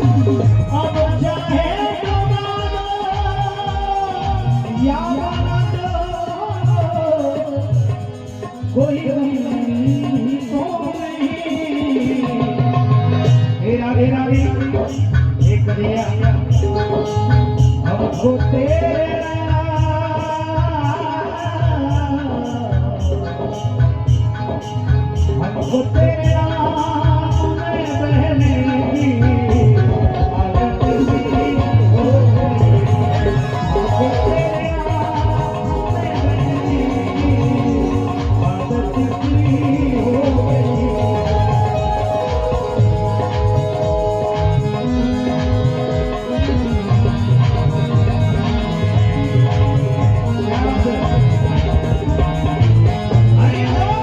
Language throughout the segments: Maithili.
अब चाहे डुबा दो या बना दो, कोई कमी तो नहीं। हे राधे राधे, हे कन्हैया, हमको तेरा, हमको तेरे नाम में बहने की आदत सी हो गई। हमको तेरे नाम में बहने की आदत सी हो गई। क्या बात है? हरि बोल।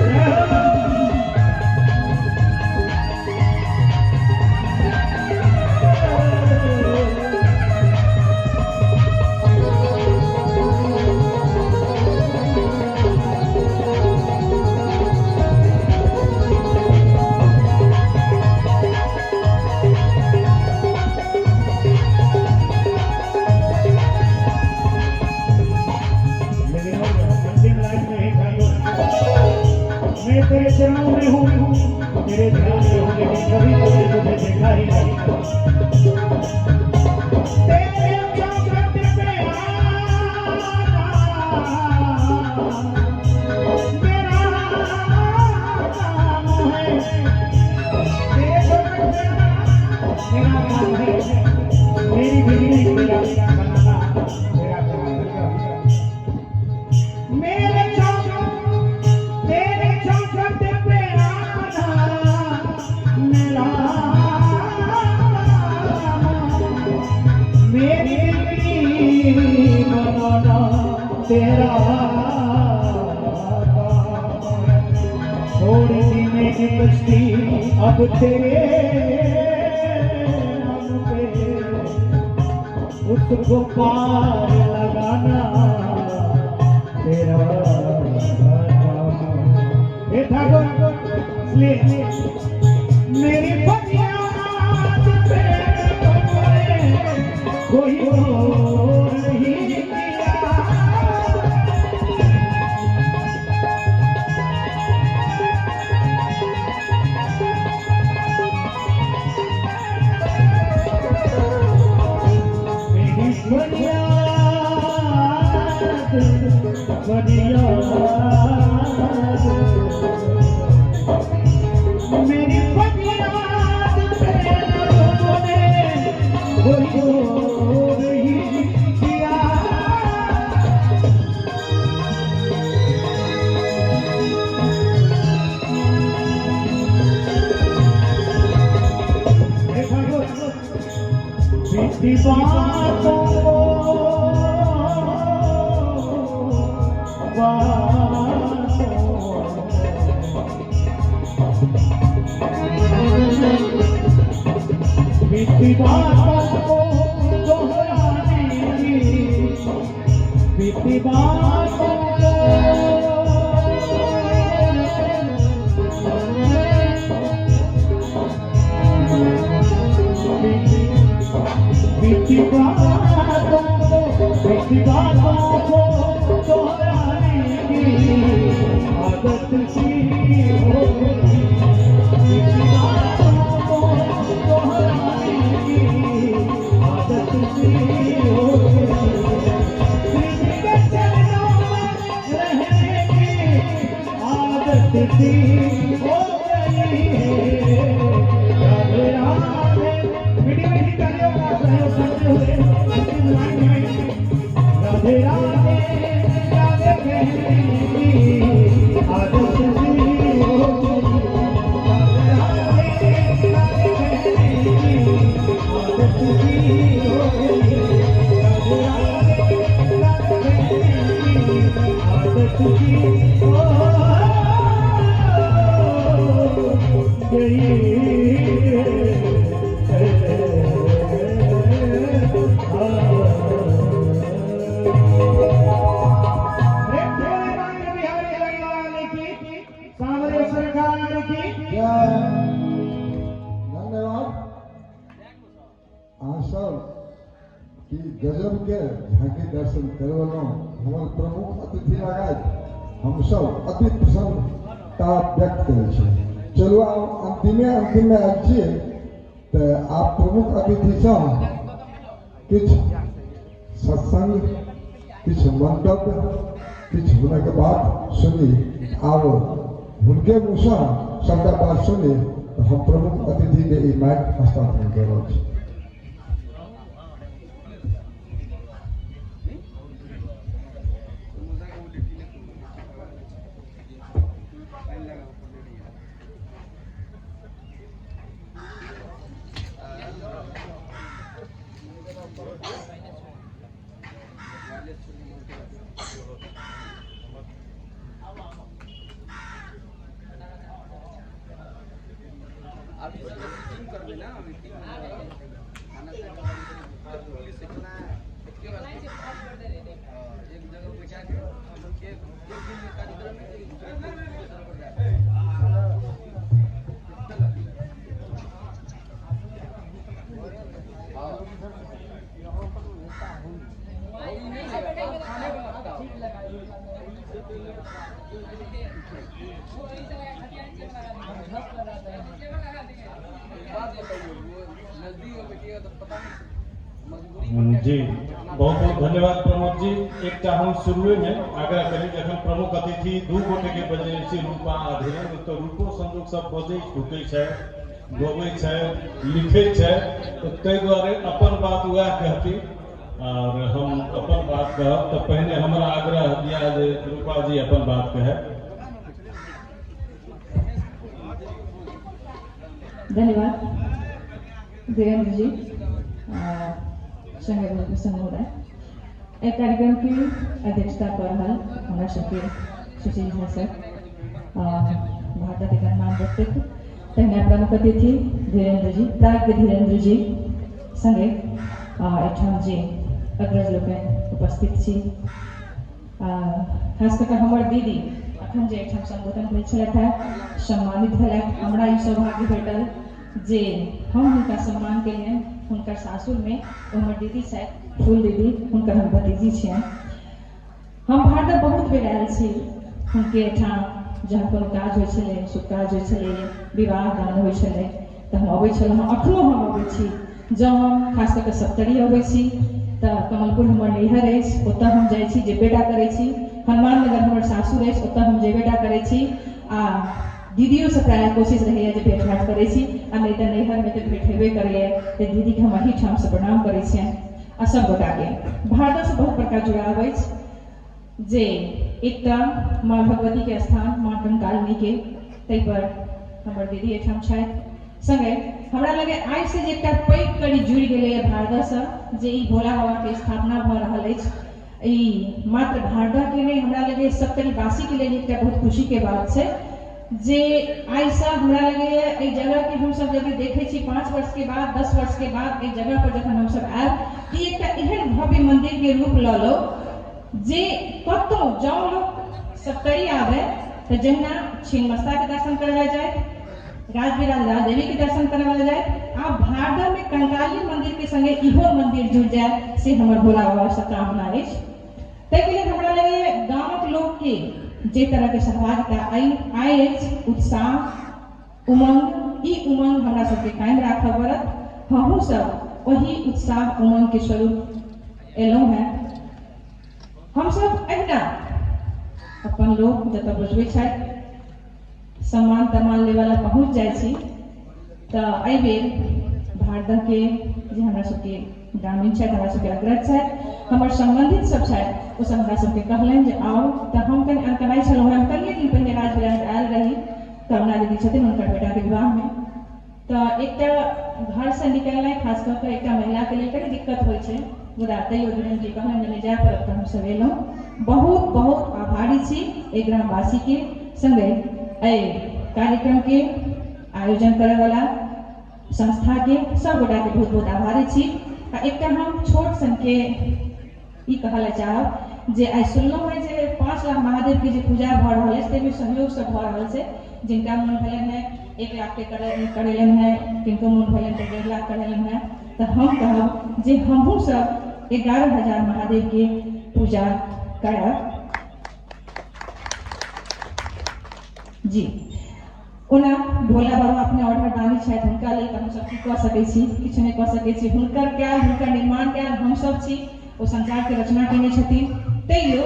जय हो। लेकिन वो अंतिम लाइन में ही ठाकुर, मैं तेरे चरणों में हूँ, तेरे ध्यान में हूँ, लेकिन कभी कभी तुझे देखा ही नहीं। तेरे चौखट पे आना मेरा काम है, तेरे चौखट पे आना मेरा काम है, मेरी बिगड़ी मेरा बनाना मेरा काम है। मेरे चौखट, तेरे चौखट पे आना मेरा काम, मेरी बिगड़ी बनाना तेरा काम है। छोड़ दी मैंने कश्ती अब तेरे नाम पे, उसको पार लगाना तेरा काम है। हे ठाकुर, इसलिए मेरी फरियाद पे तुमने कोई गौर नहीं किया। मेरी फरियाद, फरियाद, मेरी फरियाद पे तुमने कोई गौर नहीं किया। हे ठाकुर, बीती बातों को, बातों, बीती बातों को दोहराने की, बीती बातों को, बीती बीती बातों को, बीती बातों को दोहराने की आदत सी हो गई। बीती बातों को दोहराने की आदत सी हो गई। कृष्ण के चरणों में रहने की आदत सी हो गई है। राधे राधे। मीठी मीठी तालियों का सहयोग करते हुए अंतिम लाइन में, राधे राधे राधे कहने की आदत सी हो गई। राधे राधे राधे कहने की आदत सी हो गई। राधे राधे राधे कहने की आदत सी हो गई। गजब के झांकी दर्शन करवलहुँ। हमर प्रमुख अतिथि लगायत हमसब अति प्रसन्नता व्यक्त करै छी। चलू आब अंतिमे अंतिममे आयल छियै तऽ आब प्रमुख अतिथिसँ किछु सत्संग, किछु मंतव्य, किछु हुनक बात सुनी। आब हुनके मुँहसँ सबटा बात सुनी तऽ हम प्रमुख अतिथिके ई माइक हस्तांतरण कऽ रहल छी। जी बहुत बहुत धन्यवाद प्रमोद जी। एकटा हम शुरुए में आग्रह करी, जखन प्रमुख अतिथि दू गोटे के बजै छी, रूपा आ धीरेन्द्र, तऽ रूपो संजोग सब बजै ढुकै छै, गबै छै, लिखै छै, तऽ ताहि दुआरे अपन बात वएह कहती और हम अपन बात कहब। तऽ पहिने हमरा आग्रह दिया जे रूपा जी अपन बात कहे। धन्यवाद धीरेन्द्र जी संगे महोदय। एहि कार्यक्रम के अध्यक्षता कर रहल हमरा सबके सुशील झा सर, भारतक गणमान्य व्यक्तित्व, तहिना प्रमुख अतिथि धीरेन्द्र जी, प्राज्ञ धीरेन्द्र जी संगे एहिठाम जे अग्रज लोकनि उपस्थित छी, खास कऽ हमर दीदी अखन जे एहिठाम संबोधन भेल छलथि हेँ, सम्मानित भेलथि। हमरा ई सौभाग्य भेटल जे हम हुनका सम्मान केलियनि हुनकर सासुरमे। ओ हमर दीदी छथि, फूल दीदी, हुनकर हम भतीजी छियनि। हम भारत बहुत बेर आयल छी हुनके एहिठाम। जहन कोनो काज होइ छलै, शुभ काज होइ छलै, विवाह दान होइ छलै, तऽ हम अबै छलहुँ। अखनो हम अबै छी। जँ हम खास कऽ कऽ सप्तरी अबै छी तऽ कमलपुर हमर नैहर अछि, ओतऽ हम जाइ छी, जेबे टा करै छी। हनुमान नगर हमर सासुर अछि, ओतऽ हम जेबे टा करै छी। आ दीदियोसँ प्रायः कोशिश रहैए जे भेँट घाँट करै छी, आ नहि तऽ नैहरमे तऽ भेँट हेबे करैए। तऽ दीदीके हम एहिठामसँ प्रणाम करै छियनि आ सब गोटाके। भारतसँ बहुत बड़का जुड़ाव अछि जे एकटा माँ भगवतीके स्थान, माँ कंकालिनीके, ताहिपर हमर दीदी एहिठाम छथि। संगे हमरा लगे आइसँ जे एकटा पैघ कड़ी जुड़ि गेलैए भारतसँ, जे ई भोला बाबाके स्थापना भऽ रहल अछि, ई मात्र भारतके नहि, हमरा लगे सप्तरीवासीके लेल एकटा बहुत खुशीके बात छै जे आइसँ हमरा लगैए एहि जगहके हमसब यदि देखै छी 5 वर्षके बाद, 10 वर्षके बाद एहि जगह पर जखन हमसब आयब, ई एकटा एहन भव्य मन्दिरके रूप लऽ लो जे कतहु जँ लोक सप्तरी आबै तऽ जहिना छिन्नमस्ताके दर्शन करै लए जाइत, राजविराज राजदेवीके दर्शन करै लए जाइत, आब भारतमे कंकाली मन्दिरके संगे इहो मन्दिर जुड़ि जाय, से हमर भोला बाबासँ कामना अछि। ताहिके लेल हमरा लगैए गामक लोकके जे तरहके सहभागिता आइ अछि, उत्साह, उमंग, ई उमंग हमरा सबके कायम राखऽ पड़त। हमहूँ सब ओही उत्साह उमंगके स्वरूप एलहुँ हेँ। हमसब एहिना अपन लोक जतऽ बजबै छथि, सम्मान तम्मान लेबऽ पहुँच जाइ छी। तऽ एहिबेर भारतके जे हमरा सबके ग्रामीण छथि, हमरा सबके अग्रज छथि, हमर सम्बन्धित सब छथि, ओ सब हमरा सबके कहलनि जे आउ। तऽ हम कनि अनकनाइ छलहुँ। हम कनिए दिन पहिने राजविराज आयल रही, करुणा दीदी छथिन, हुनकर बेटाके विवाहमे। तऽ एकटा घरसँ निकलनाइ खास कऽ कऽ एकटा महिलाके लेल कनि दिक्कत होइ छै, मुदा तैयो धीरेन्द्र जी कहलनि जे नहि जाय पड़त, तऽ हमसब एलहुँ। बहुत बहुत आभारी छी एहि ग्रामवासीके, संगे एहि कार्यक्रमके आयोजन करैवला संस्थाके, सब गोटाके बहुत बहुत आभारी छी। आ एकटा हम छोट सनके ई कहऽ लए चाहब जे आइ सुनलहुँ हेँ जे 5 लाख महादेवके जे पूजा भऽ रहल अछि, ताहिमे सहयोगसँ भऽ रहल छै। जिनका मोन भेलनि हेँ 1 लाखके करेलनि हेँ, किनको मोन भेलनि तऽ 1.5 लाख करेलनि हेँ। तऽ हम कहब जे हमहूँ सब 11,000 महादेव के पूजा करब। जी ओना भोला बाबा अपने औढरदानी छथि, हुनका लेल तऽ हमसब की कऽ सकै छी, किछु नहि कऽ सकै छी। हुनकर कयल, हुनकर निर्माण कयल हमसब छी, ओ संसारके रचना केने छथिन, तैयो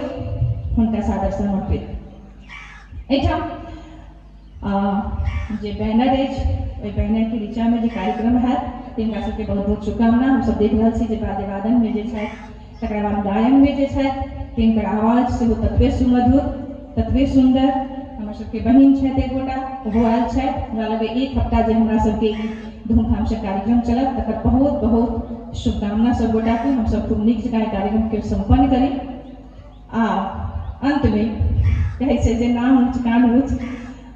हुनका सादर समर्पित। एहिठाम जे बैनर अछि, ओहि बैनरके नीचाँमे जे कार्यक्रम हैत, तिनका सबके बहुत बहुत शुभकामना। हमसब देख रहल छी जे वाद्यवादनमे जे छथि, तकरा बाद गायनमे जे छथि, तिनकर आवाज सेहो ततबे सुमधुर, ततबे सुन्दर। हमर सबके बहिन छथि एक गोटा, ओहो आयल छथि। हमरा लगैए एक हफ्ता जे हमरा सबके ई धूमधामसँ कार्यक्रम चलत, तकर बहुत बहुत शुभकामना सब गोटाके। हमसब खूब नीक जकाँ एहि कार्यक्रमके सम्पन्न करी। आ अन्तमे कहै छै जे नाम ऊँच कान ऊँच,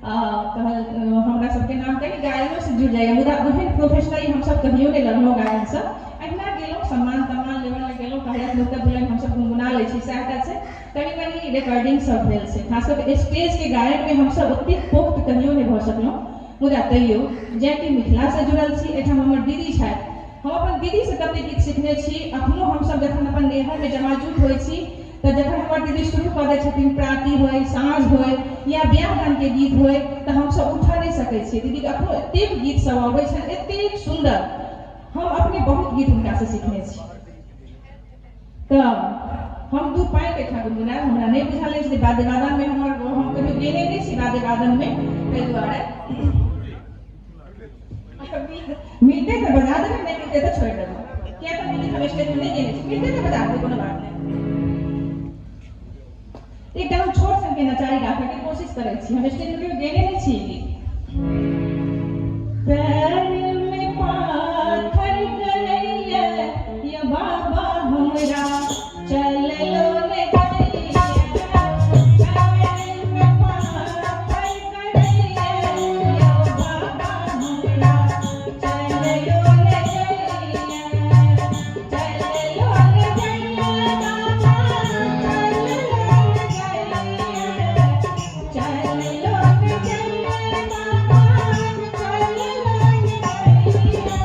कहल हमरा सबके नाम कनि गायनोसँ जुड़ि जाइए, मुदा ओहन प्रोफेशनली हमसब कहियो नहि लगलहुँ गायनसँ। अहिना गेलहुँ, सम्मान तम्मान लेबऽ लए गेलहुँ, कहलथि लोक तऽ बुलनि, हमसब गुनगुना लै छी, सएह टा छै। कनि मनि रिकॉर्डिंग सब भेल छै। खास कऽ कऽ स्टेजके गायनमे हमसब ओतेक पोख्त कहियो नहि भऽ सकलहुँ, मुदा तैयो जेँ कि मिथिलासँ जुड़ल छी, एहिठाम हमर दीदी छथि, हम अपन दीदीसँ कतेक गीत सिखने छी। अखनो हमसब जखन अपन नैहरमे जमाजूट होइ छी तऽ जखन हमर दीदी शुरू कऽ दै छथिन, प्राती होइ, साँझ होइ या बियाह दानके गीत होइ, तऽ हमसब उठऽ नहि सकै छियै। दीदीके अखनो एतेक गीत सब अबै छनि, एतेक सुन्दर। हम अपने बहुत गीत हुनकासँ सिखने छी। तऽ हम दू पाँति एहिठाम गुनगुनायब। हमरा नहि बुझल अछि जे वाद्यवादनमे हमर, हम कहियो गेने नहि छी वाद्यवादनमे, ताहि दुआरे मिलतै तऽ बजा देबै, नहि मिलतै तऽ छोड़ि देबै, किया तऽ गीत हम स्टेजमे नहि गेने छी। मिलतै तऽ बजा देबै, कोनो बात नहि। एकटा हम छोट सनके नचारी राखयके कोशिश करै छी, हम स्टेजमे कहियो गेने नहि छी गीत। पैर में पाथर गड़ैया या बाबा हमरा चललो ने जाइया, पैर में पाथर गड़ैया या बाबा हमरा चललो ने जाइया, चललो ने जाइया बाबा, चललो ने जाइया, चललो ने जाइया बाबा, चललो ने जाइया,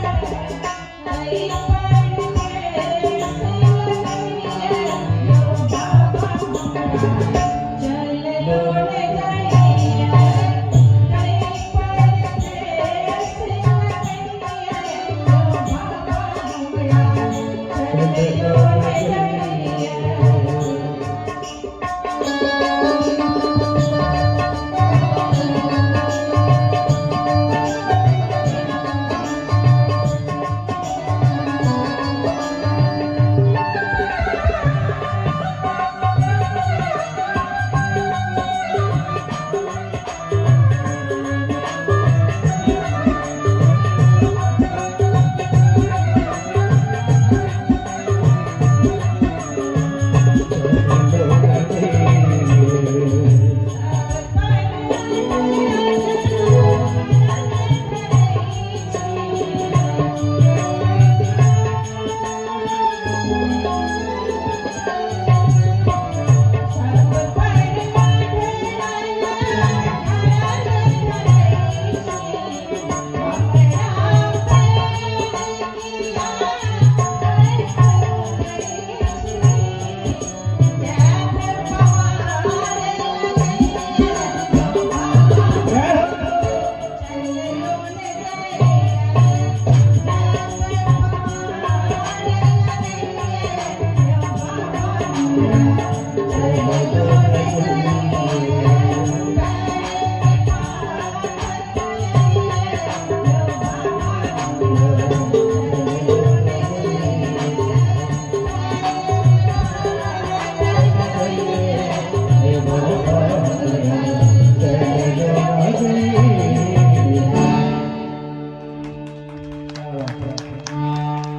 कई पर ठेस लगैया यो बाबा हमरा चललो ने जाइया, कई पर ठेस लगैया यो बाबा हमरा चललो ने जाइया।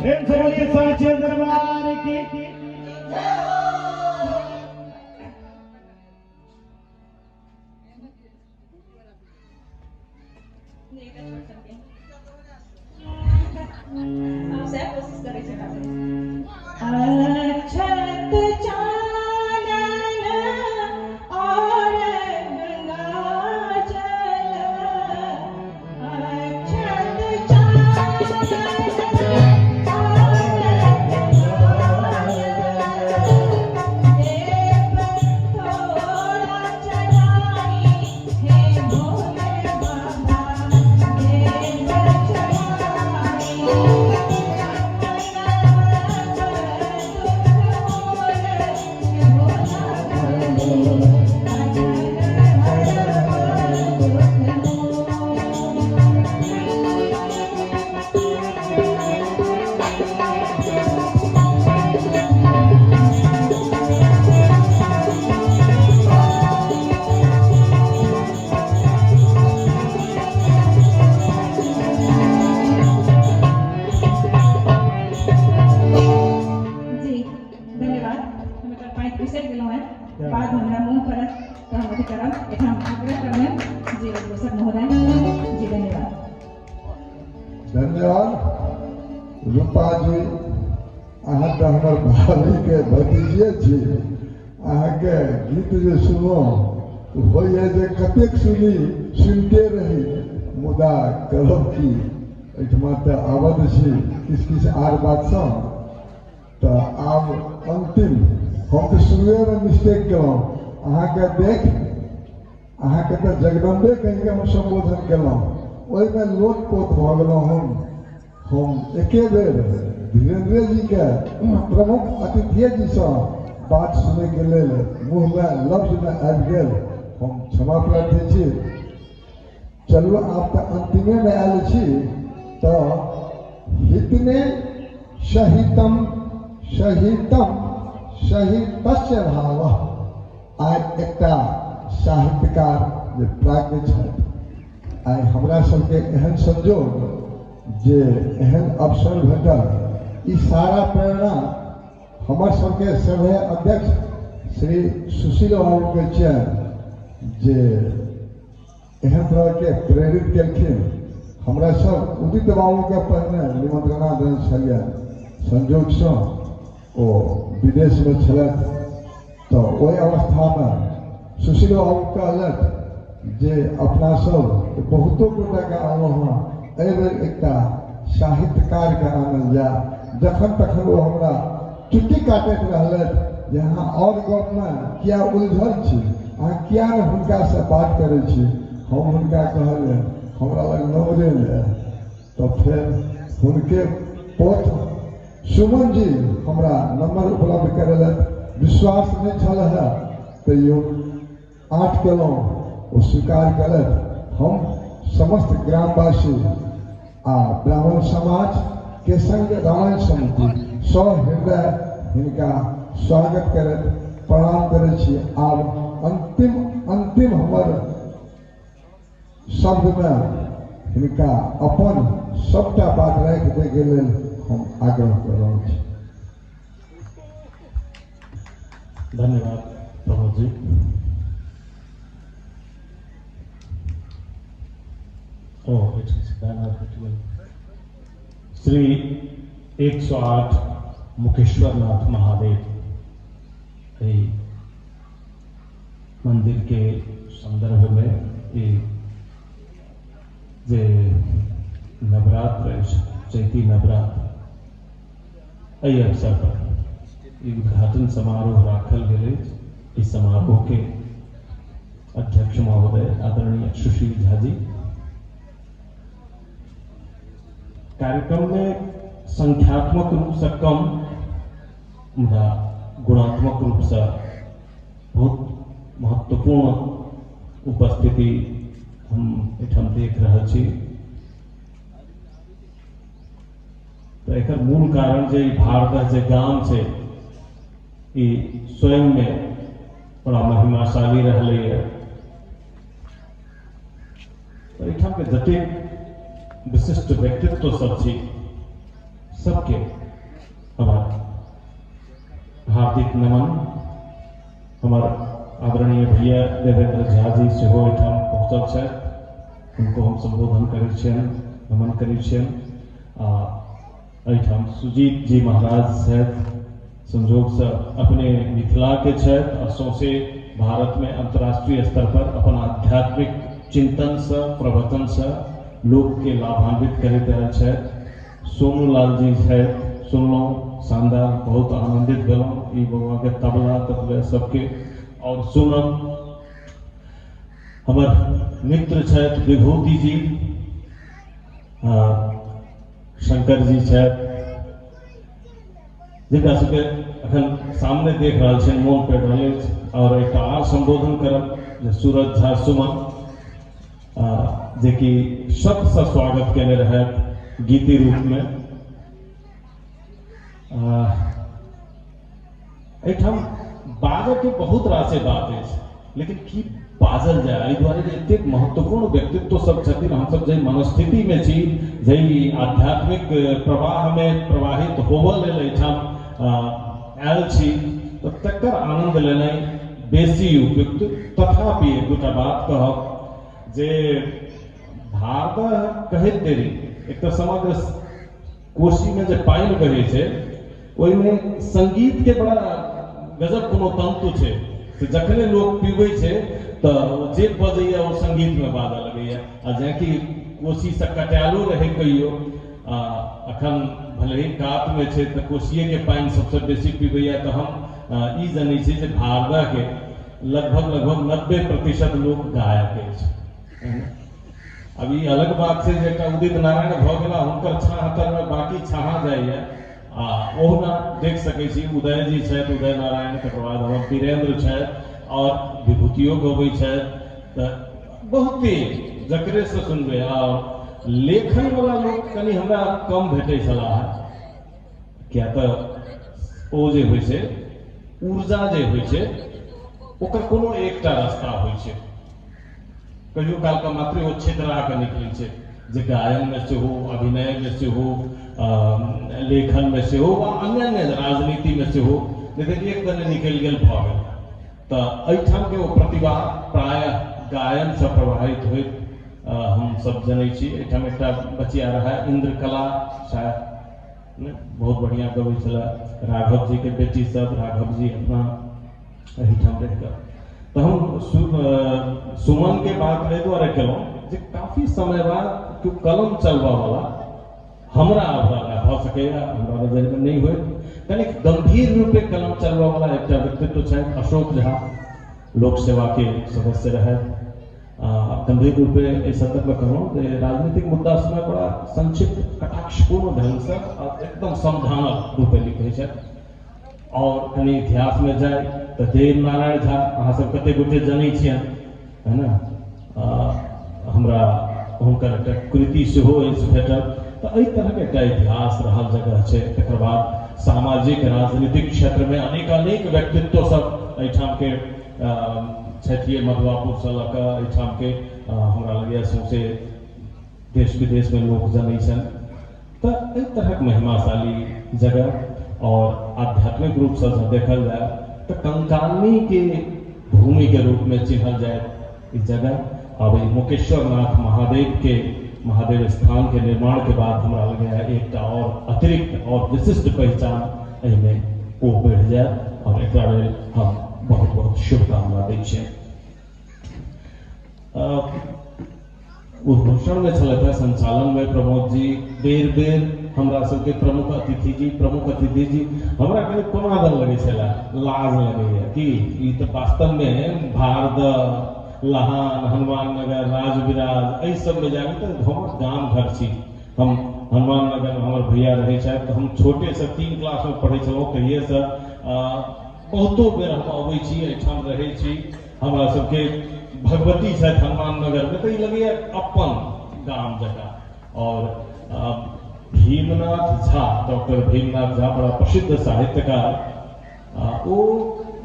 प्रेम से बोलिए साचे दरबार की। अक्षत चानन और गंगा जल, अक्षत चानन और गंगा जल। धन्यवाद रूपा जी, अहाँ तऽ हमर भाभीके भतीजिए छी। अहाँके गीत जे सुनलहुँ होइए जे कतेक सुनी सुनिते रही, मुदा करब की, एहिठमा तऽ आबद्ध छी किछु किछु आर बातसँ। तऽ आब अन्तिम, हम तऽ शुरुएमे मिस्टेक केलहुँ, अहाँके देख अहाँके तऽ जगदम्बे कहिके हम सम्बोधन केलहुँ, ओहिमे लोटपोट भऽ गेलहुँ हम। एके बेर धीरेन्द्रे जीके प्रमुख अतिथिये जीसँ बात सुनैके लेल मुँहमे लफ्जमे आबि गेल, हम क्षमा प्रार्थी छी। चलू आब तऽ अन्तिमेमे आयल छी, तऽ हितने सहितम सहितम सहितस्य भावः। आइ एकटा साहित्यकार जे प्राज्ञ छथि, आइ हमरा सबके एहन संजोग जे एहन अवसर भेटल, ई सारा प्रेरणा हमर सबके सभे अध्यक्ष श्री सुशील बाबूके छियनि जे एहन तरहके प्रेरित केलखिन। हमरा सब उदित बाबूके पहिने निमंत्रणा देने छलियनि, संजोगसँ ओ विदेशमे छलथि, तऽ ओहि अवस्थामे सुशील बाबू कहलथि जे अपना सब बहुतो गोटाके आनलहुँ हँ, एहिबेर एकटा साहित्यकारके आनल जाय। जखन तखन ओ हमरा चुट्टी काटैत रहलथि जे अहाँ आओर गपमे किया उलझल छी, अहाँ किया नहि हुनकासँ बात करै छी। हम हुनका कहलियनि हमरा लग नम्बरे नहि। तऽ फेर हुनके पोत सुमन जी हमरा नम्बर उपलब्ध करेलथि। विश्वास नहि छल है तैयो आठ केलहुँ, ओ स्वीकार केलथि। हम समस्त ग्रामवासी आ ब्राह्मण समाज के संग रामायण समिति सहृदय हिनका स्वागत करैत प्रणाम करै छी। आब अंतिम अंतिम हमर शब्दमे हिनका अपन सबटा बात राखि दैके लेल हम आग्रह कर रहल छी। धन्यवाद प्रमोद जी। ओ बैनर हटि गेल। श्री 108 मुकेश्वर नाथ महादेव एहि मंदिर के संदर्भ में ई जे नवरात्र अछि, चैती नवरात्र, एहि अवसर पर ई उद्घाटन समारोह राखल गेल अछि। इस समारोह के अध्यक्ष महोदय आदरणीय सुशील झा जी, कार्यक्रम में संख्यात्मक रूप से कम मुदा गुणात्मक रूप से बहुत महत्वपूर्ण उपस्थिति हम एहिठाम देख रहल छी। तऽ एकर मूल कारण जे ई भारदह जे गाम छै ई स्वयं में बड़ा महिमाशाली रहलैए। तऽ एहिठाम के जतेक विशिष्ट व्यक्तित्व सब छी सबके हमर हार्दिक नमन। हमर आदरणीय भैया देवेंद्र झा जी सेहो एहिठाम पहुँचल छथि, हुनको हम सम्बोधन करै छियनि, नमन करै छियनि। आ एहिठाम सुजीत जी महाराज छथि, संजोगसँ अपने मिथिलाके छथि आ सौंसे भारतमे अंतर्राष्ट्रीय स्तर पर अपन आध्यात्मिक चिंतनसँ प्रवचनसँ लोकके लाभान्वित करैत आयल छथि। सोनू लाल जी छथि, सुनलहुँ शानदार, बहुत आनंदित भेलहुँ ई बउआके तबला तबला सबके। और सुनब हमर मित्र छथि विभूति जी, शंकर जी छथि, जिनका सबके अखन सामने देख रहल छियनि, मोन पड़ि रहल अछि। और एकटा आर संबोधन करब जे सूरज झा सुमन, जेकि शब्दसँ स्वागत केने रहथि गीति रूपमे। एहिठाम बाजऽके बहुत रासे बात अछि, लेकिन की बाजल जाय, एहि दुआरे जे एतेक महत्वपूर्ण व्यक्तित्व सब छथिन। हमसब जाहि मनस्थितिमे छी, जाहि आध्यात्मिक प्रवाहमे प्रवाहित होबऽ लेल एहिठाम आयल छी, तऽ तकर आनंद लेनाइ बेसी उपयुक्त। तथापि एक दूटा बात कहब जे भारदह कहैत देरी एक तऽ समग्र कोशीमे जे पानि बहै छै ओहिमे संगीतके बड़ा गजब कोनो तंतु छै से जखने लोक पीबै छै तऽ जे बजैया ओ संगीतमे बाजऽ लगैया। आ जेकि कोशीसँ कटायलो रहै कहियो, आ अखन भले ही कातमे छै तऽ कोशिएके पानि सबसँ बेसी पीबैया। तऽ हम ई जनै छी जे भारदहके लगभग लगभग 90% लोक गायक अछि। अब ई अलग बात छै जे एकटा उदित नारायण भऽ गेला, हुनकर छाह तरमे बाँकी छाहा जाइए। आ ओहुना देख सकै छी उदय जी छथि, उदय नारायण, तकर बाद हमर वीरेंद्र छथि और विभूतियो गबै छथि। तऽ बहुते जकरेसँ सुनबै। आ लेखनवला लोक कनि हमरा कम भेटै छलाह, किया तऽ ओ जे होइ छै ऊर्जा जे होइ छै ओकर कोनो एकटा रास्ता होइ छै, कहियो कालके मात्रे ओ छितरा कऽ निकलै छै, जे गायनमे सेहो, अभिनयमे सेहो, लेखनमे सेहो वा अन्यान्य राजनीतिमे सेहो, लेकिन एक दने निकलि गेल भऽ गेल। तऽ एहिठामके ओ प्रतिभा प्रायः गायनसँ प्रभावित होइत हमसब जनै छी। एहिठाम एकटा बचिया रहै इन्द्रकला, शायद ने बहुत बढ़िआँ गबै छलै, राघव जीके बेटी सब, राघव जी अपना एहिठाम रहिकऽ। तऽ हम सुमनके बात एहि दुआरे केलहुँ जे काफी समय बाद केओ कलम चलबऽवला हमरा अभरल है, भऽ सकैए हमरा नजरिमे नहि होय, कनिक गंभीर रूपे कलम चलबऽवला एकटा व्यक्तित्व छथि अशोक झा, लोक सेवाके सदस्य रहथि। गंभीर रूपे एहि सन्दर्भमे कहलहुँ जे राजनीतिक मुद्दा समय बड़ा संक्षिप्त कटाक्षपूर्ण ढङ्गसँ एकदम समझानल रूपे लिखै छथि। और कनि इतिहासमे जाय तऽ देवनारायण झा, अहाँ सब कते गोटे जनै छियनि है ने, हमरा हुनकर एकटा कृति सेहो अछि भेटल। तऽ एहि तरहके एकटा इतिहास रहल जगह छै। तकर बाद सामाजिक राजनीतिक क्षेत्रमे अनेक अनेक व्यक्तित्व सब एहिठामके छथिए, मधुआपुरसँ लऽ कऽ एहिठामके हमरा लगैए सौंसे देश विदेशमे लोक जनै छनि। तऽ एहि तरहक महिमाशाली जगह और आध्यात्मिक रूपसँ जँ देखल जाय तऽ कंकालनीके भूमिके रूपमे चिन्हल जाय ई जगह। अब ई मुकेश्वर नाथ महादेव के महादेव स्थान के निर्माण के बाद हमरा लगैए एकटा और अतिरिक्त और विशिष्ट पहचान एहिमे ओ बढ़ि जायत और एकरा लेल हम बहुत बहुत शुभकामना दै छियनि। उद्घोषण में छलथि है, संचालन में प्रमोद जी बेर बेर हमरा सबके प्रमुख अतिथि जी, प्रमुख अतिथि जी हमरा कनि कोना दन लगै छलै, लाज लगैए कि ई तऽ वास्तवमे भारदह, लहान, हनुमान नगर, राजविराज एहि सबमे जाबी तऽ हमर गाम घर छी। हम हनुमान नगरमे हमर भैया रहै छथि, तऽ हम छोटेसँ 3 क्लासमे पढ़ै छलहुँ तहिएसँ बहुतो बेर हम अबै छी, एहिठाम रहै छी। हमरा सबके भगवती छथि हनुमान नगरमे, तऽ ई लगैए अपन गाम जकाँ। और भीमनाथ झा, डॉक्टर भीमनाथ झा बड़ा प्रसिद्ध साहित्यकार, ओ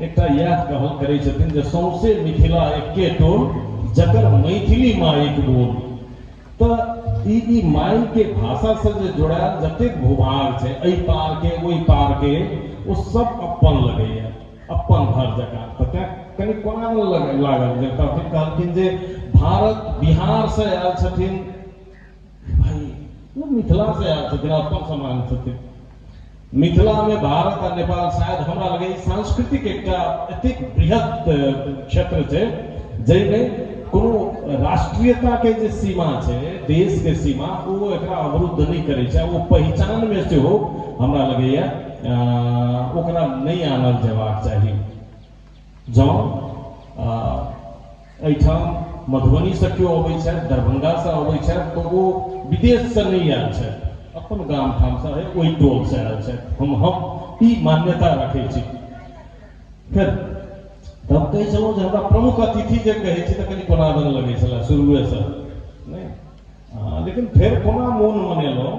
एकटा इएह कहल करै छथिन जे सौंसे मिथिला एके टोल, जकर मैथिली माइक बोल। तऽ ई माइके भाषासँ जे जोड़ायल जतेक भूभाग छै, एहि पारके ओहि पारके, ओ सब अपन लगैए, अपन घर जकाँ। तऽ तेँ कनि कोना लागल जे तखन कहलखिन जे भारत बिहारसँ आयल छथिन, भाइ ओ मिथिलासँ आयल छथिन, अपन समान छथिन। मिथिलामे भारत आ नेपाल शायद हमरा लगैए सांस्कृतिक एकटा एतेक बृहत क्षेत्र छै जाहिमे कोनो राष्ट्रीयताके जे सीमा छै, देशके सीमा, ओ एकरा अवरुद्ध नहि करै छै। ओ पहिचानमे सेहो हमरा लगैए ओकरा नहि आनल जेबाक चाही। जँ एहिठाम मधुबनीसँ केओ अबै छथि, दरभंगासँ अबै छथि, तऽ ओ विदेशसँ नहि आयल छथि, अपन गाम ठामसँ है, ओहि टोलसँ आयल छथि। हम ई मान्यता रखै छी। फेर तऽ हम कहै छलहुँ जे हमरा प्रमुख अतिथि जे कहै छी तऽ कनि कोना दन लगै छलै शुरुएसँ, नहि, लेकिन फेर कोना मोन मनेलहुँ।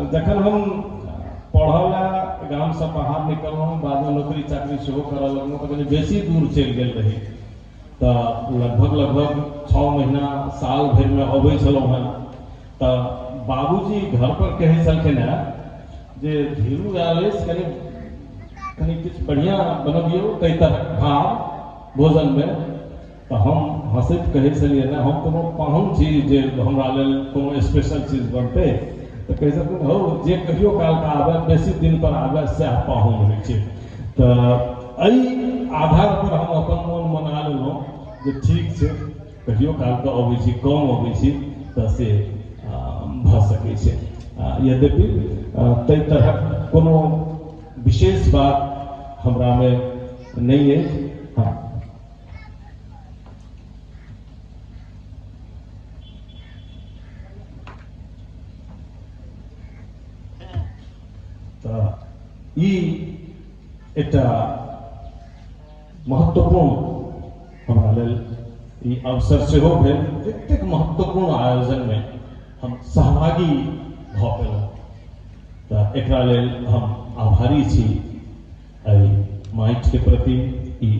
जखन हम पढ़ऽ लए गामसँ बाहर निकललहुँ, बादमे नौकरी चाकरी सेहो करऽ लगलहुँ, तऽ कनि बेसी दूर चलि गेल रही, तऽ लगभग लगभग 6 महीना साल भरिमे अबै छलहुँ हेँ। तऽ बाबूजी घरपर कहै छलखिन हेँ जे धीरू आयल अछि, कनि कनि किछु बढ़िआँ बनबियौ ताहि तरहक भाव भोजनमे। तऽ हम हँसैत कहै छलियै ने, हम कोनो पाहुन छी जे हमरा लेल कोनो स्पेशल चीज बनतै, तऽ कहै छलखिन हौ जे कहियो कालके आबय बेसी दिन पर आबय सएह पाहुन होइ छै। तऽ एहि आधार पर हम अपन मोन मना लेलहुँ जे ठीक छै, कहियो कालके अबै छी, कम अबै छी, तऽ से भऽ सकै छै। यद्यपि ताहि तरहक कोनो विशेष बात हमरामे नहि अछि। हँ, तऽ ई एकटा महत्वपूर्ण हमरा लेल ई अवसर सेहो भेल। एतेक महत्वपूर्ण आयोजनमे हम सहभागी भऽ पेलहुँ, तऽ एकरा लेल हम आभारी छी एहि माटिके प्रति, ई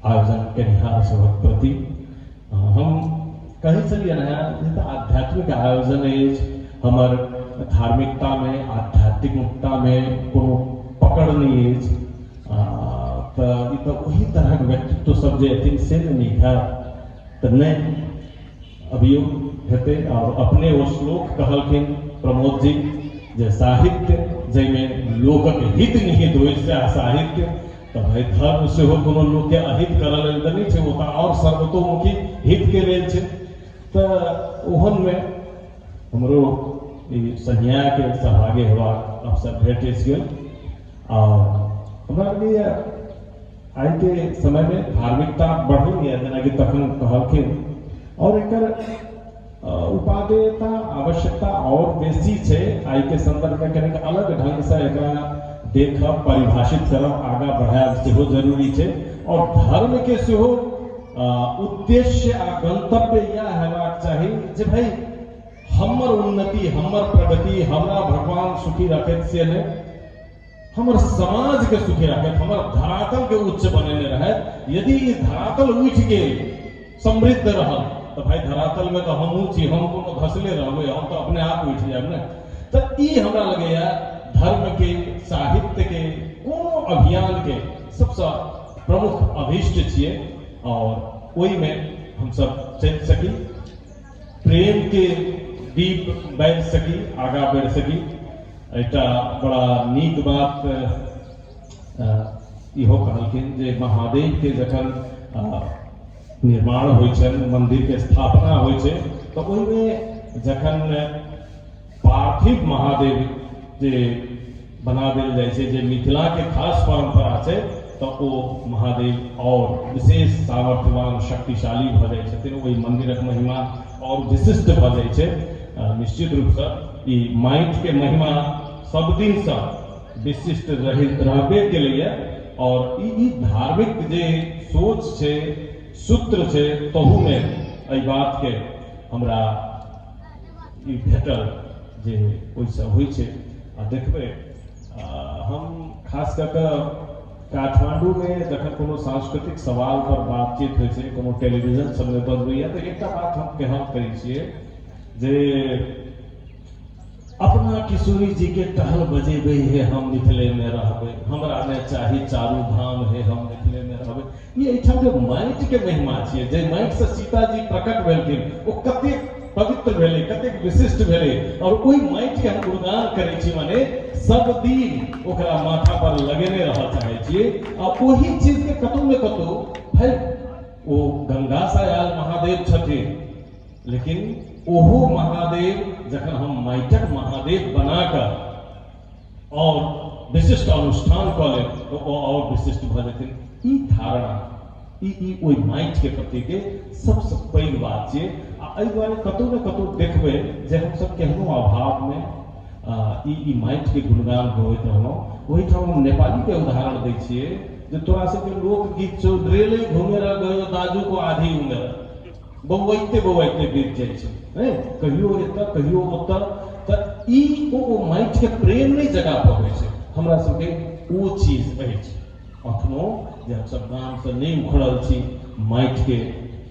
आयोजन केनिहार सभक प्रति। हम कहै छलियनि हेँ जे तऽ आध्यात्मिक आयोजन अछि, हमर धार्मिकतामे आध्यात्मिकतामे कोनो पकड़ नहि अछि, तऽ ई तऽ ओही तरहक व्यक्तित्व सब जे अथिन से ने नीक हैत, तऽ नहि अभियो हेतै। आओर अपने ओ श्लोक कहलखिन प्रमोद जी जे साहित्य जाहिमे लोकक हित निहित होइ सएह साहित्य। तऽ भाइ धर्म सेहो कोनो लोकके अहित करऽ लेल तऽ नहि छै, ओ तऽ आओर सर्वतोमुखी हितके लेल छै। तऽ ओहनमे हमरो ई सन्ध्याके सहभागी हेबाक अवसर भेट गेल। आओर हमरा लगैए आइके समयमे धार्मिकता बढ़लैए, जेनाकि तखन कहलखिन, आओर एकर उपादेयता आवश्यकता आओर बेसी छै। आइके सन्दर्भमे कनिक अलग ढङ्गसँ एकरा देखब, परिभाषित करब, आगाँ बढ़ायब सेहो जरूरी छै। आओर धर्मके सेहो उद्देश्य आ गंतव्य इएह हेबाक चाही जे भाइ हमर उन्नति, हमर प्रगति, हमरा भगवान सुखी रखैत से नहि, हमर समाज के सुखी रखैत, हमर धरातल के उच्च बनेने रहैत। यदि ई धरातल उठि गेल, समृद्ध रहल, तऽ भाइ धरातल में तऽ हमहूँ छी, हम कोनो धसले रहबै, हम तऽ अपने आप उठि जायब ने। तऽ ई हमरा लगैए धर्म के, साहित्य के, कोनो अभियान के सबसँ प्रमुख अभीष्ट छियै, और ओहिमे हमसब चलि सकी, प्रेम के दीप बारि सकी, आगाँ बढ़ि सकी। एकटा बड़ा नीक बात इहो कहलखिन जे महादेव के जखन निर्माण होइ छनि, मंदिर के स्थापना होइ छै, तऽ ओहिमे जखन पार्थिव महादेव जे बना देल जाइ छै, जे मिथिला के खास परंपरा छै, तऽ ओ महादेव और विशेष सामर्थ्यवान शक्तिशाली भऽ जाइ छथिन, ओहि मंदिरक महिमा और विशिष्ट भऽ जाइ छै। निश्चित रूपसँ ई माटिके महिमा सब दिनसँ विशिष्ट रहबे केलैए। और ई धार्मिक जे सोच छै, सूत्र छै, तहूमे एहि बातके हमरा ई भेटल जे ओहिसँ होइ छै। आ देखबै, हम खास कऽ कऽ काठमाण्डूमे जखन कोनो सांस्कृतिक सवाल पर बातचीत होइ छै, कोनो टेलीविजन सबमे बजबैए, तऽ एकटा बात हम कहब करै छियै जे अपना किशोरी जी के टहल बजेबै हे, हम मिथिले में रहबै, हमरा ने चाही चारू धाम हे, हम मिथिले में रहबै। ई एहिठाम जे माटि के महिमा छियै, जे माटि से सीता जी प्रकट भेलखिन, ओ कतेक पवित्र भेलै, कतेक विशिष्ट भेलै, और ओहि माटि के हम गुणगान करै छी, माने सब दिन ओकरा माथा पर लगेने रहऽ चाहै छियै। आ ओहि चीज के कतौ ने कतौ भाइ ओ गंगा से आयल महादेव छथिन, लेकिन ओहो महादेव जखन हम माटिक महादेव बना कऽ और विशिष्ट अनुष्ठान कऽ लेब, तऽ ओ और विशिष्ट भऽ जेथिन। ई धारणा ई ई ओहि माटिके प्रतिके सबसँ पैघ बात छियै। आ एहि दुआरे कतहु ने कतहु देखबै जे हमसब केहनो अभावमे ई ई माटिके गुणगान गबैत रहलहुँ। ओहिठाम हम नेपालीके उदाहरण दै छियै जे तोरा सबके लोकगीत छौ, रेले घुमेर गयो दाजू को आधी उमेर, बौआइते बौआइते बीत जाइ छै, नहि कहियो एतऽ कहियो ओतऽ। तऽ ई ओ माटिके प्रेम नहि जगा पबै छै। हमरा सबके ओ चीज अछि अखनो जे हमसब गामसँ नहि उखड़ल छी, माटिके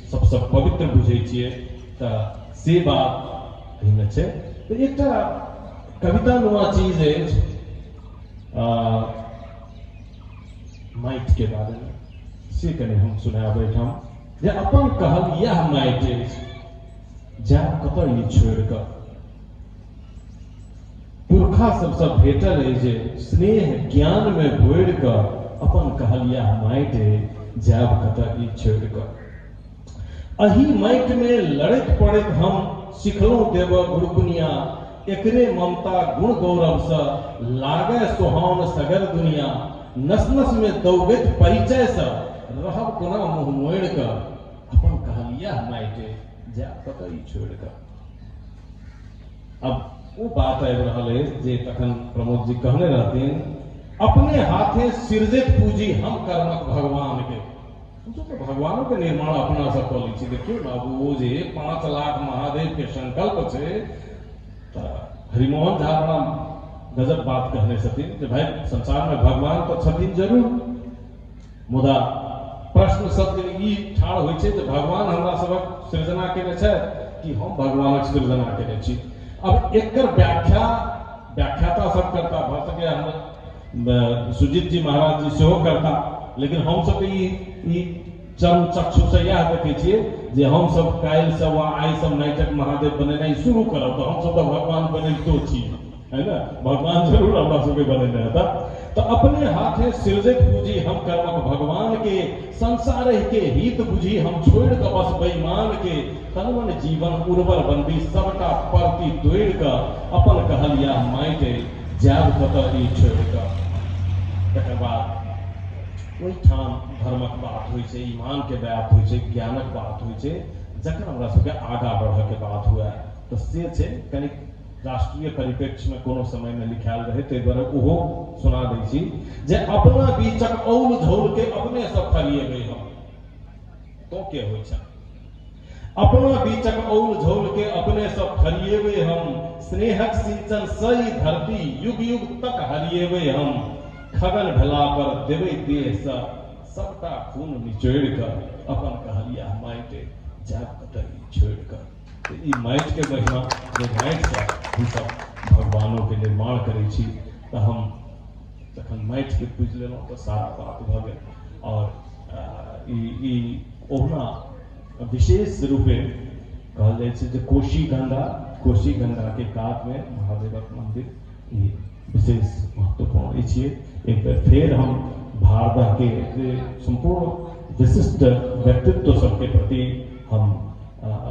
सबसँ पवित्र बुझै छियै, तऽ से बात एहिमे छै। तऽ एकटा कविता नुमा चीज अछि माटिके बारेमे, से कनि हम सुनायब एहिठाम। जे अपन कहल इएह माटि अछि, जायब कतऽ ई छोड़ि कऽ। पुरखा सबसँ भेटल अछि जे स्नेह ज्ञानमे घोरि कऽ, अपन कहल इएह माटि अछि, जायब कतऽ ई छोड़ि कऽ। एहि माटिमे लड़ैत पड़ैत हम सिखलहुँ देबऽ गुरुकुनिया, एकरे ममता गुण गौरवसँ लागय सोहाओन सगर दुनिया। नस नसमे दौगैत परिचयसँ रहब कोना मुँह मोड़ि कऽ, अपन कहल इएह माटि अछि, जायब कतऽ ई छोड़ि कऽ। अब ओ बात आबि रहल अछि जे तखन प्रमोद जी कहने रहथिन, अपने हाथे सृजित पूजी हम कर्मक भगवान के। सोचू तऽ भगवानो के निर्माण अपना से कऽ लै छी। देखियौ ने, अब ओ जे 5 लाख महादेव के संकल्प छै, तऽ हरिमोहन झा बड़ा गजब बात कहने छथिन जे भाई संसार में भगवान तऽ छथिन जरूर, मुदा प्रश्न सब दिन ई ठाढ़ होइ छै जे भगवान हमरा सबक सृजना केने छथि कि हम भगवानक सृजना केने छी। अब एकर व्याख्या व्याख्याता सब करता, भऽ सकैए हमर सुजीत जी महाराज जी सेहो करता, लेकिन हमसब तऽ ई चर्म चक्षुसँ इएह देखै छियै जे हमसब काल्हिसँ वा आइसँ माटिक महादेव बनेनाइ शुरू करब तऽ हमसब तऽ भगवान बनेबितो छी, है ना? भगवान जरूर हमरा सबके बनेने हेता। तऽ अपने हाथे सृजित पूजी हम कर्मक भगवान के, संसार के हित बुझी हम छोड़ि कऽ बस बेईमान के, तन मन जीवन उर्वर बनबी सबटा परती तोड़ि कऽ, अपन कहल इएह माटि जायब कतऽ ई छोड़ि कऽ। तकर बाद ओहिठाम धर्मक बात होइ छै, ईमानके बात होइ छै, ज्ञानक बात होइ छै, जखन हमरा सबके आगाँ बढ़ऽके बात हुए तऽ से छै। कनिक राष्ट्रीय परिप्रेक्ष्यमे कोनो समयमे लिखायल रहै, ताहि दुआरे ओहो सुना दै छी जे अपना बीचक औल झौलके अपनेसँ फरिएबै हम, तो के होइ छै। अपना बीचक औल झौलके अपनेसँ फरिएबै हम, स्नेहक सिंचन सई धरती युग युग तक हरिएबै हम, खगन भेला पर देबै देहसँ सबटा खून निचोड़ि कऽ, अपन कहलिया माटि जायब कतऽ ई छोड़ि कऽ। तऽ ई माटिके महिमा जे माटिसँ हमसब भगवानोके निर्माण करै छी, तऽ हम जखन माटिके पूजि लेलहुँ तऽ सारा बात भऽ गेल। आओर ई ई ओहुना विशेष रूपे कहल जाइ छै जे कोशी गंगा, कोशी गंगाके कातमे महादेवक मन्दिर ई विशेष महत्वपूर्ण अछि। एक बेर फेर हम भारदहके जे सम्पूर्ण विशिष्ट व्यक्तित्व सबके प्रति हम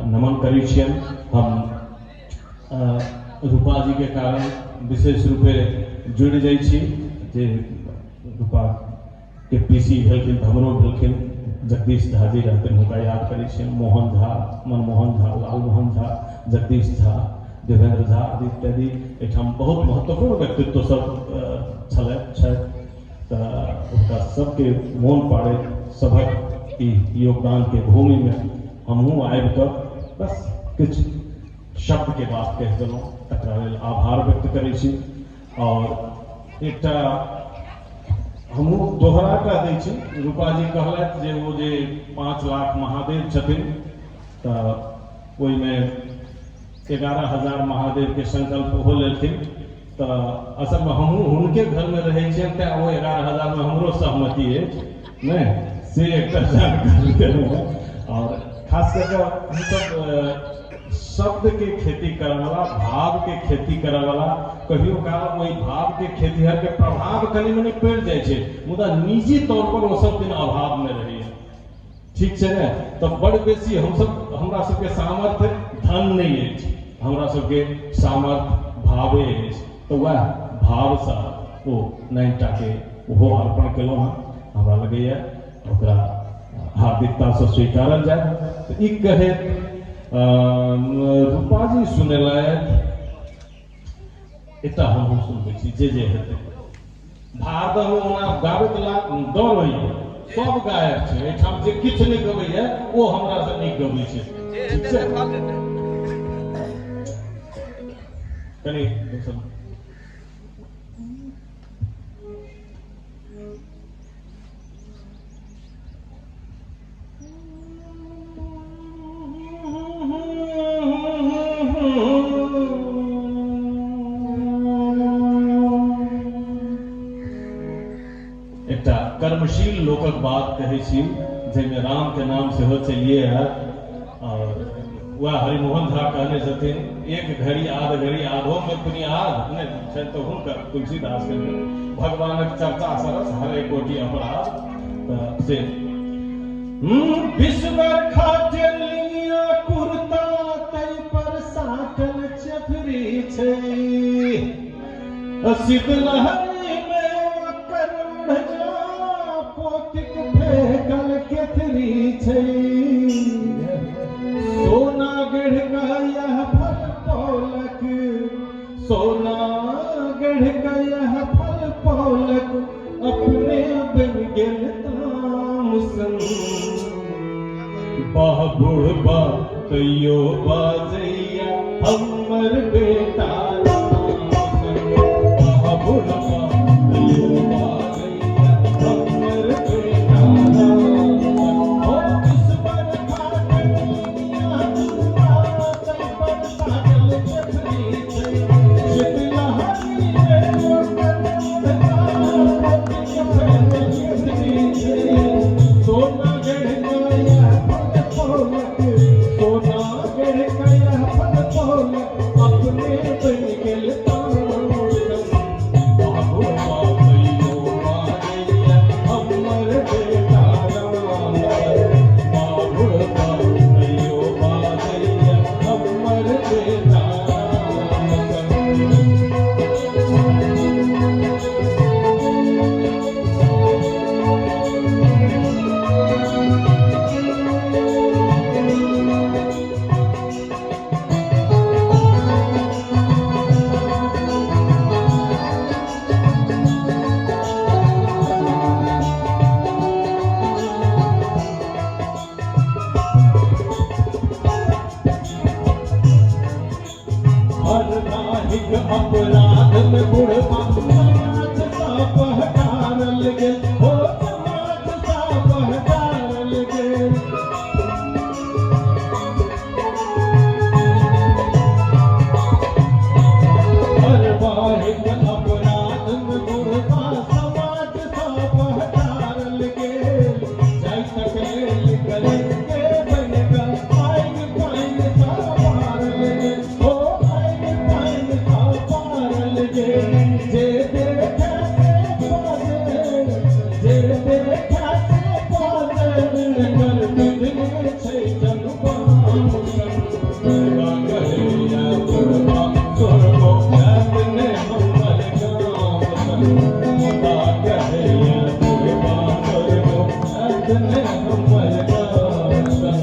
नमन करै छियनि। हम रूपा जी के कारण विशेष रूपे जुड़ि जाइ छी, जे रूपा के पीसी भेलखिन तऽ हमरो भेलखिन, जगदीश झा जी रहथिन, हुनका याद करै छियनि, मोहन झा, मनमोहन झा, लालमोहन झा, जगदीश झा, देवेंद्र झा आदि इत्यादि एहिठाम बहुत महत्वपूर्ण व्यक्तित्व सब छलथि छथि, तऽ हुनका सबके मोन पाड़ैत सभक ई योगदानके भूमिमे हमहूँ आबिकऽ बस किछु शब्दके बात कहि देलहुँ, तकरा लेल आभार व्यक्त करै छी। आओर एकटा हमहूँ दोहरा कऽ दै छी, रूपा जी कहलथि जे ओ जे 5 लाख महादेव छथिन तऽ ओहिमे 11,000 महादेवके संकल्प ओहो लेलखिन, तऽ असलमे हमहूँ हुनके घरमे रहै छियनि, तेँ ओ 11,000मे हमरो सहमति अछि, नहि से एकटा जानकारी देलहुँ हेँ। आओर खास कऽ कऽ हमसब शब्दके खेती करऽवला, भावके खेती करऽवला, कहियो काल ओहि भावके खेतिहरके प्रभाव कनि मनि पड़ि जाइ छै, मुदा निजी तौर पर ओ सब दिन अभावमे रहैए, ठीक छै ने? तऽ बड़ बेसी हमसब, हमरा सबके सामर्थ्य धन नहि अछि, हमरा सबके सामर्थ्य भावे अछि, तऽ वएह भावसँ ओ 9 टाके ओहो अर्पण केलहुँ हँ। हमरा लगैए ओकरा हार्दिकतासँ स्वीकारल जाय। तऽ ई कहैत रूपाजी सुनेलथि, एकटा हमहूँ सुनबै छी जे जे हेतै। भारतमे ओना गाबैत डर होइए, सब गायक छै एहिठाम, जे किछु नहि गबैए ओ हमरासँ नीक गबै छै, ठीक छै? कनि दोसर एकटा कर्मशील लोकक बात कहै छी जाहिमे रामके नाम सेहो चलिए आयत। आओर वएह हरिमोहन झा कहने छथिन, एक घड़ी आध घड़ी आधो में पुनि आध नहि छनि तऽ हुनकर तुलसीदास के भगवानक चर्चा सरस हरे कोटि अपराध। तऽ से विश्वर खाटलिया कुर्ता तै पर साटल चेफरी छै, शीतलहरी में करुण जो पोतिक फेकल केथरी छै, सोना गढ़ का यह फल पौलक, सोना गढ़ का यह फल पौलक, अपने बन गेल तामसन। बाह बुढ़बा तैयो बाजैया हमर बेटा राम सन, बाह बुढ़बा तैयो बाजैया हमर बेटा राम सन। ओ ईश्वर खाटलिया कुर्ता तै पर साटल केथरी छै, शीतलहरी में ओकर ओढ़ना पोतिक फेकल केथरी छै, सोना गढ़ गया फल पौलक, सोना गढ़ गया फल पौलक, अपने बन गेल तामसन। बाबू बाबैयो बाजैया हमर बेटा राम सन, बाबू बाबैयो बाजैया हमर बेटा राम सन। हर नाहिक अपराध में बुढ़बा समाज सा बहकारल गेल, हो समाज सा बहकारल गेल। हर बाहिक अपराध में बुढ़बा समाज सा बहकारल गेल, जाय तक लेल करे के बन गल आइग पाइन सा पारल गेल, हो आइग पाइन सा पारल गेल। जे देखै से बाजे, जे देखै से बाजे, एकर बिधने छै जनुबाम सन। बुढ़बा कहैया बुढ़बा स्वर्गो हैत ने हमर गाम सन, बुढ़बा कहैया बुढ़बा स्वर्गो हैत ने हमर गाम सन।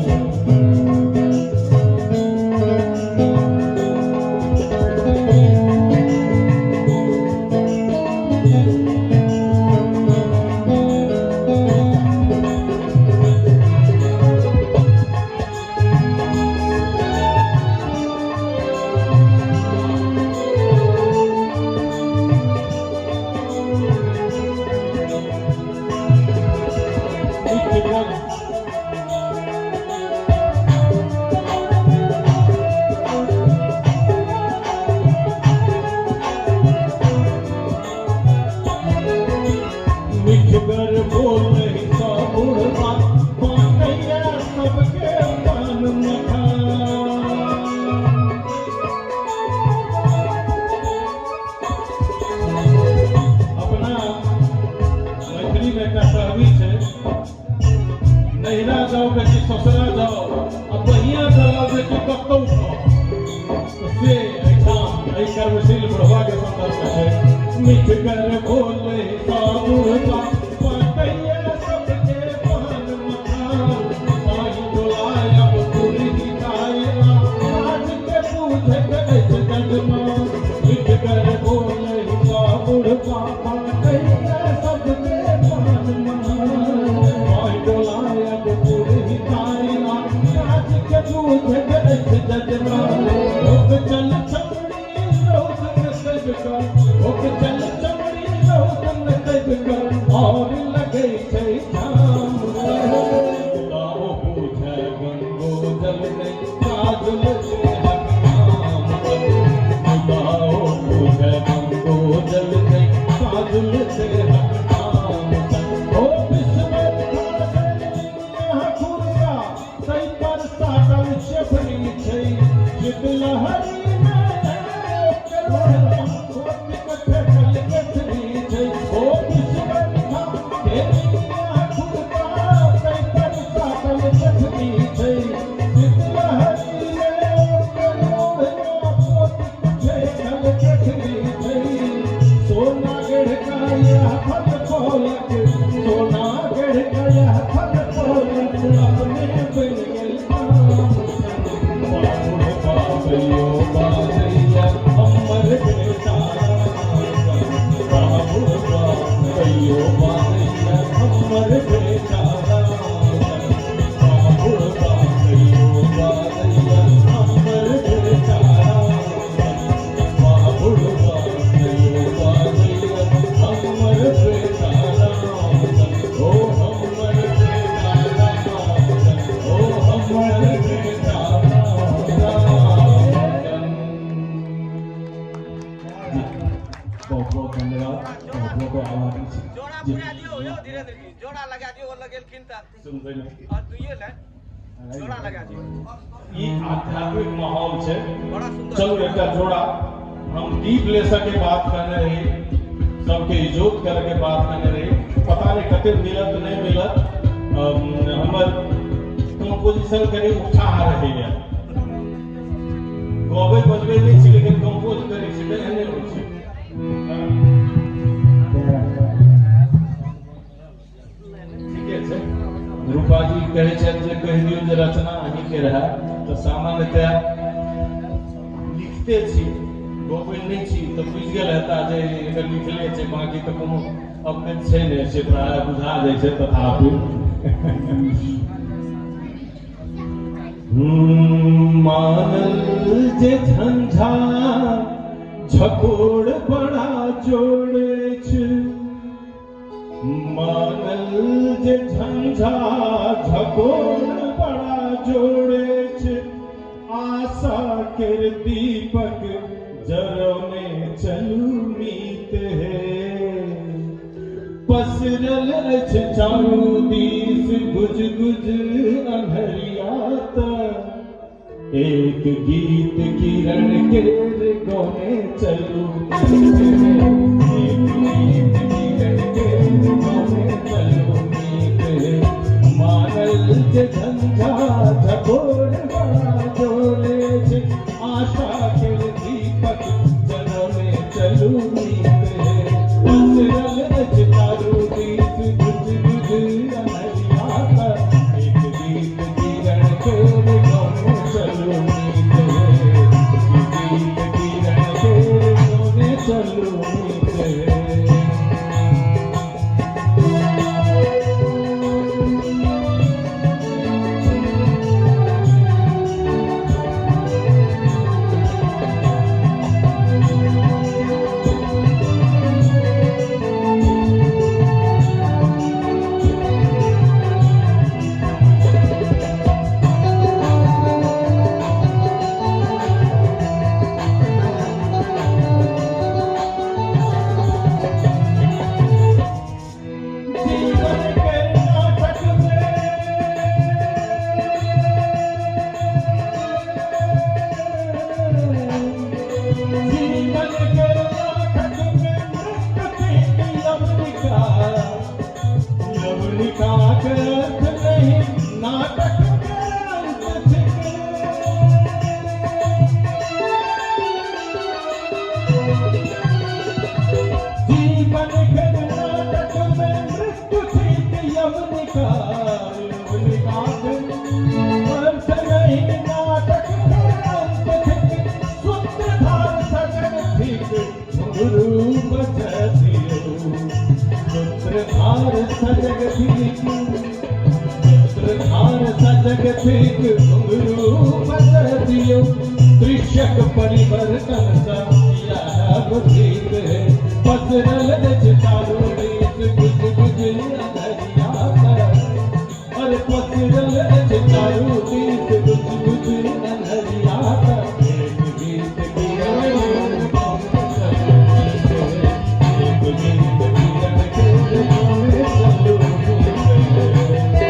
मिठगर मिठगर बोलै सँ बुढ़बा बाँटैया सबके पान मखान। अपना मैथिली में एकटा कहबी छै, नैहरा जाओ बेटी ससुरा जाओ आ बहिया चलाओ बेटी कतौ खाओ। से एहिठाम एहि कर्मशील बुढ़वा के संदर्भ में छै, मिठगर बोलै सँ बुढ़बा बाँटैया सबके पान मखान, पाहि डोलायब पुरही खाय आ काज के बुझैत अछि जजमान। मिठगर बोलै सँ बुढ़बा बाँटैया सबके पान मखान, पाहि डोलायब पुरही खाय आ काज के बुझैत अछि जजमान। ओक चल चमड़ी रौद में तबि कऽ, ओक चल चमड़ी रौद में तबि कऽ, और लगै छै झाम सन। मुदा ओ बुझै गंगो जल नहि काजुल देहक नाम सन, मुदा ओ बुझै गंगो जल नहि काजुल देहक नाम सन। ओ विश्व खाटलिया भरल केथरी छै। सोनागढ़ का यह फल पौलक, सोनागढ़ का यह फल पौलक, अपने बन गेल राम सन। बाबुल बाबैयो बाजैया हमर बेटा राम सन। बाबुल बाबैयो बाजैया हमर बेटा राम सन। बाबुल बाबैयो बाजैया हमर बेटा राम सन। बाबुल बाबैयो बाजैया हमर बेटा राम सन। ओ हमर बेटा राम सन। ओ हमर बेटा राम सन। जी, बहुत बहुत धन्यवाद, बहुत बहुत आभारी छी। जोड़ा जी। पुरा दियौ यौ धीरेन्द्र जी, जोड़ा लगा दियौ। ओ लगेलखिन तऽ सुनबै नहि। और दुइये लाइन जोड़ा लगा दियौ। ई आध्यात्मिक माहौल छै। बड़ा सुंदर। चलू, एकटा जोड़ा। हम दीप लेसऽ के बात करने रही, सबके इजोत करे के बात करने रही। पता नहीं कते मिलत, नहीं मिलत। हमर कंपोजिशन कनि उत्साह रहैया। गबै बजबै नहि छी, लेकिन कंपोज करै छी तऽ एहने होइ छै। हँ। ठीके छै। रूपा जी कहै छथि जे कहि दियौ जे रचना अहीँके रहए। तऽ सामान्यतया लिखते छी, गबै नहि छी, तऽ बुझि गेल हेता जे एकर लिखले छै। बाँकी तऽ कोनो अपने छै नहि, से प्रायः बुझा जाइ छै। तथापि मानल जे झंझा झकोड़ बड़ा जोड़े छै, मानल जे झंझा झकोड़ बड़ा जोड़े छै, आशा केर दीपक जरौने चलू मीत हे। पसरल अछि चारू दिस गुज गुज अन्हरिया तऽ एक गीत किरण केर गौने चलू मीत हे। एक गीत किरण केर गौने चलू मीत हे। मानल जे झंझा झकोर बड़ा जोरे छै, आशा केर दीपक जरौने चलू मीत हे। पसरल अछि चारू दिस गुज गुज अन्हरिया तऽ एक गीत किरण केर गौने चलू मीत हे। एक गीत किरण केर गौने चलू मीत हे। जीवन के नाटक में, जीवन के नाटक में मृत्यु थिक यवनिका, यवनिका के अर्थ नहीं, नाटक के अंत थिक। जीवन के नाटक में मृत्यु थिक यवनिका, यवनिका के अर्थ नहीं, नाटक के अंत थिक। सूत्रधार सजग थिक, घुंघरू बजदियो। सूत्रधार सजग थिक, सूत्रधार सजग थिक, घुंघरू बजदियो। दृश्यक परिवर्तन सँ यह बुद्धित है। पसरल अछि चारू दिस गुज गुज अन्हरिया तऽ, अरे पसरल अछि चारू दिस गुज गुज अन्हरिया तऽ एक गीत किरण गौने चलू मीत हे। एक गीत किरण केर गौने चलू मीत हे।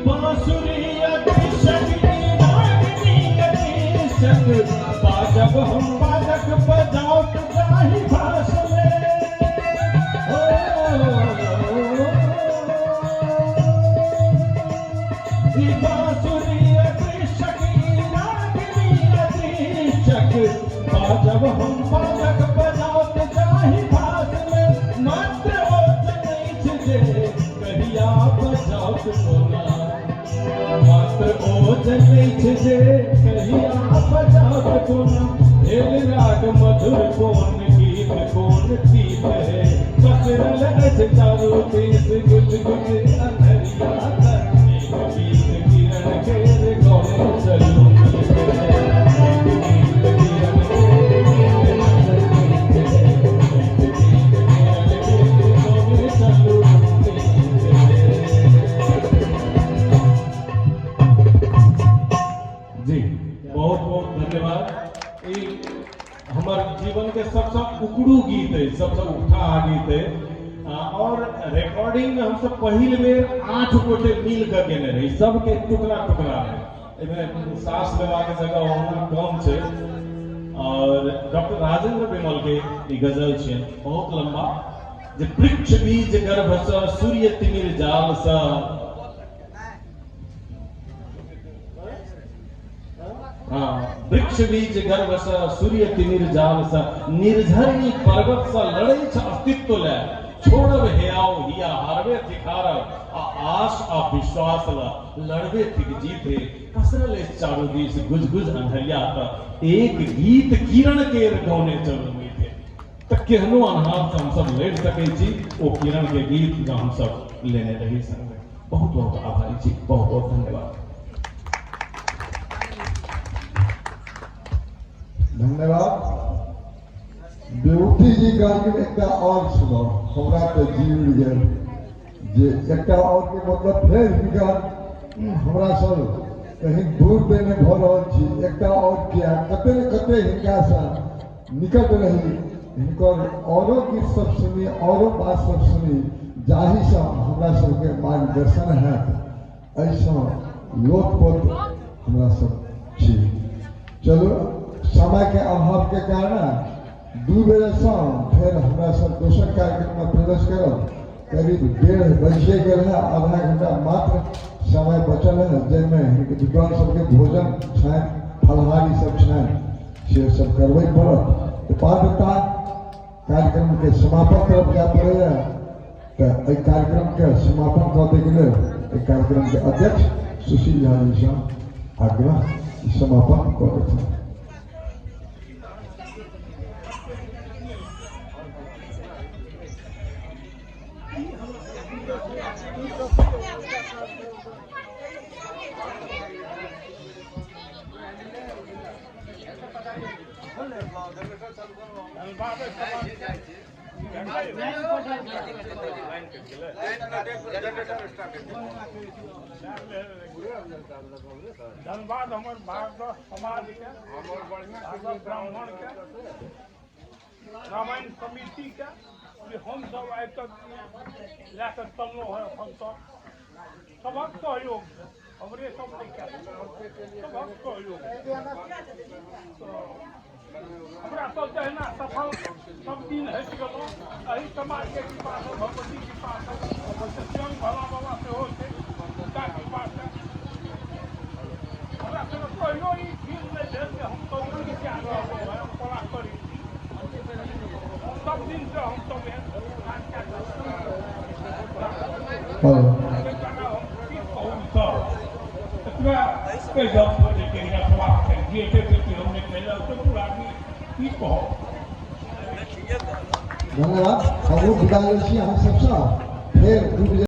बांसुरी अदृश्य रागिनी अदृश्य बाजब हम बाजक बजाओ जाहि भास में ओ ई बांसुरी अदृश्य रागिनी अदृश्य बाजब हम बाजक बजाओ जाहि भास में मात्र ओ जनैछ जे कहिया बजाओत कोना मात्र ओ जनैछ जे कहिया बजाओत कोना भेल राग मधुर कोन गीत कोन तीत है पसरल अछि चारू दिस गुज गुज अन्हरिया तर एक गीत किरण केर गौने चलू मीत है एक गीत किरण केर गौने मीत है एक गीत किरण केर गौने चलू मीत है। जी, बहुत बहुत धन्यवाद। ई हमर जीवन के सबसँ उकड़ू गीत है, सबसँ उठा गीत है। और रिकॉर्डिंग में हमसब पहिल बेर 8 गोटे मिल के गेने रही, सबके टुकड़ा टुकड़ा में, एहिमे सास लेबाक जगह ओना कम छै। और डॉक्टर राजेंद्र विमल के ई गजल छै बहुत लंबा, जे वृक्ष बीज गर्भ सँ सूर्य तिमिर जाल सँ। हाँ, वृक्ष बीज गर्भ सँ सूर्य तिमिर जाल सँ निर्झरणी पर्वत सँ लड़ै छ अस्तित्व ले, छोड़ब हेयाओ हिया हारबे थिकारब आ आश आ विश्वास ल लड़बे थिक जीते, पसरल अछि चारू दिस गुज गुज अन्हरिया त एक गीत किरण केर गौने चलू मीते। त केहनो अन्हार से हमसब लड़ि सकै छी, ओ किरण के गीत जो हमसब लेने रही संग में। बहुत बहुत आभारी छी, बहुत बहुत धन्यवाद। धन्यवाद। विभूति जी कहलखिन एकटा और सुनाउ, हमरा तऽ जी उड़ि गेल जे एकटा और के मतलब फेर हिनकर हमरा सब कहीं दूर देने भऽ रहल छी, एकटा और किया, कते ने कते हिनकासँ निकट रही, हिनकर औरो गीत सब सुनी, औरो बात सब सुनी, जाहिसँ हमरा सबके मार्गदर्शन हैत, एहिसँ लोकपोत हमरा सब छी। चलू, समय के अभाव के कारण 2 बेरसँ फेर हमरा सब दोसर कार्यक्रम में प्रवेश करब। करीब 1:30 बजिए गेल है, आधा घंटा मात्र समय बचल है, जाहिमे विद्वान सबके भोजन छनि, फलाहारी सब छनि, से सब करबै पड़त। तऽ बाध्यता कार्यक्रम के समापन तरफ जाय पड़ैए, तऽ एहि कार्यक्रम के समापन कऽ दैके लेल एहि कार्यक्रम के अध्यक्ष सुशील झा जी सँ आग्रह समापन कऽ देथिन। धन्यवाद हमर भारत समाज के, भार्गव ब्राह्मण के, रामायण समिति के, जे हम सब आइ तक लए कऽ चललहुँ हँ। एखन तक सबक सहयोग से, हमरे सब नहि कए सबक सहयोग। हमरा सब जहिना सफल सब दिन हटि गेलहुँ एहि समाजके कृपासँ, भगवती कृपासँ, स्वयं भोला बाबा सेहो छै, हुनका कृपासँ हमरा सबके कहियो ई फील नहि भेल जे हम सब की कए रहलहुँ हँ, हम कोना करै छी। सब दिनसँ हम सब एहन काज कए कऽ हम की कहू, सर एतबा कहि दब जे रखबाक चाही, जे एते बेसी हम नहि कहलहुँ तऽ पूरा आदमी की कहब। धन्यवाद। हमहूँ विदा लै छी अहाँ सबसँ, फेर 2 बजे।